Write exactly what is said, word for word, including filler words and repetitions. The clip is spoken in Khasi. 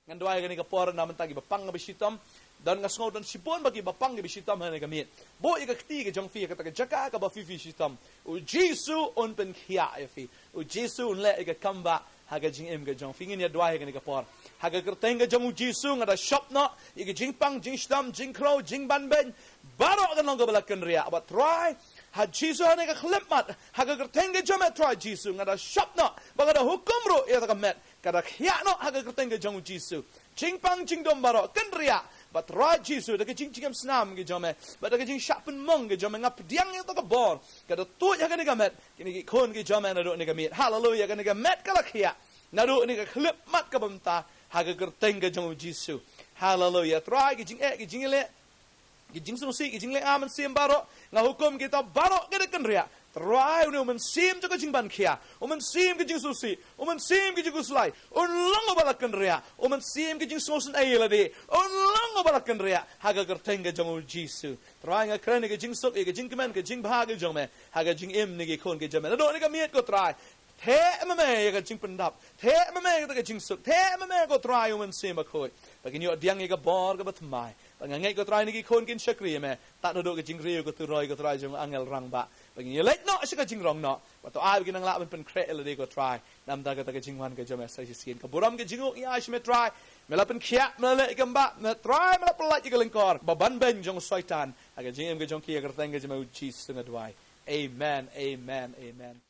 Ngan duwai ha kane ka por na mynta ki bapang ki bashitom. Don nga sngew don shibun ba ki bapang ki bashitom ha kane ka miet. Buh ïa ka kti ka jong phi ha kata ka jaka kaba phi phi shitom. U Jisu un pynkhiah ïa phi. U Jisu un leh ïa ka kam ba ha ka jingim ka jong phi. Ngin ïa duwai ha kane ka por. Ha ka kyrteng ka jong u Jisu nga da shop noh ïa ka jingpang, jingshitom, jingkhrew, jingbanbeiñ baroh kan long kaba la kynriah. Bad Trai, ha Jisu ha kane ka khyllipmat, ha ka kyrteng ka jong me Trai Jisu, nga da shop noh, ba nga da hukum ruh ïa kata ka met, ka da khiah noh ha ka kyrteng ka jong u Jisu. Jingpang jingdum baroh kynriah, bad Trai Jisu, da ka jingjngem snam ka jong me, bad da ka jingshah pynmong ka jong me, nga pdiang ïa kata ka bor, ka da tuid ha kane ka met, kine ki khun ki jong me naduh kane ka miet. Haleluia, kane ka met ka la khiah naduh kane ka khyllipmat kaba mynta, ha ka kyrteng ka jong u Jisu. Haleluia. Trai, ki jingeh, ki jingleh, ki jingsngewsih, ki jinglynga mynsiem baroh, nga hukum kita baroh ki da kynriah. Trai, une u mynsiem jong ka jingban khia, u mynsiem ka jingsngewsih, u mynsiem ka jingkhuslai, un long uba la kynriah, u mynsiem ka jingsngewsynei ïa lade, un long uba la kynriah ha ka kyrteng ka jong u Jisu. Trai, nga kren ïa ka jingsuk, ïa ka jingkmen, ka jingbha ka jong me ha ka jingim na ki khun ki jong me naduh kane ka miet, ko Trai. Theh ma me ïa ka jingpyndap, theh ma me ïa ka jingsuk, theh ma me, ko Trai, u Mynsiem Bakhuid, ba kin ïoh pdiang ïa ka bor kaba thymmai. Ba nga ngeit, ko Trai, kine ki khun kin shakri ïa me tad haduh ka jingriew ka turoi, ko Trai, jong u angel rangbah. Ba kin ïaleit noh sha ka jingrong noh, bad to ai ba kin nang lah ban pynkhreh ïa lade, ko Trai, namar kata ka jingwan ka jong me sa shisien. Ka burom ka jingngooh ngi ai sha me, Trai. Me la pynkhiah, me la leh ïa ka kam ba, me, Trai, me la pyllait ïa ka lyngkor ba banbeiñ jong u Soitan ha ka jingim ka jong ki, ha ka kyrteng ka jong me, u Jisu, nga duwai. Amen, amen, amen.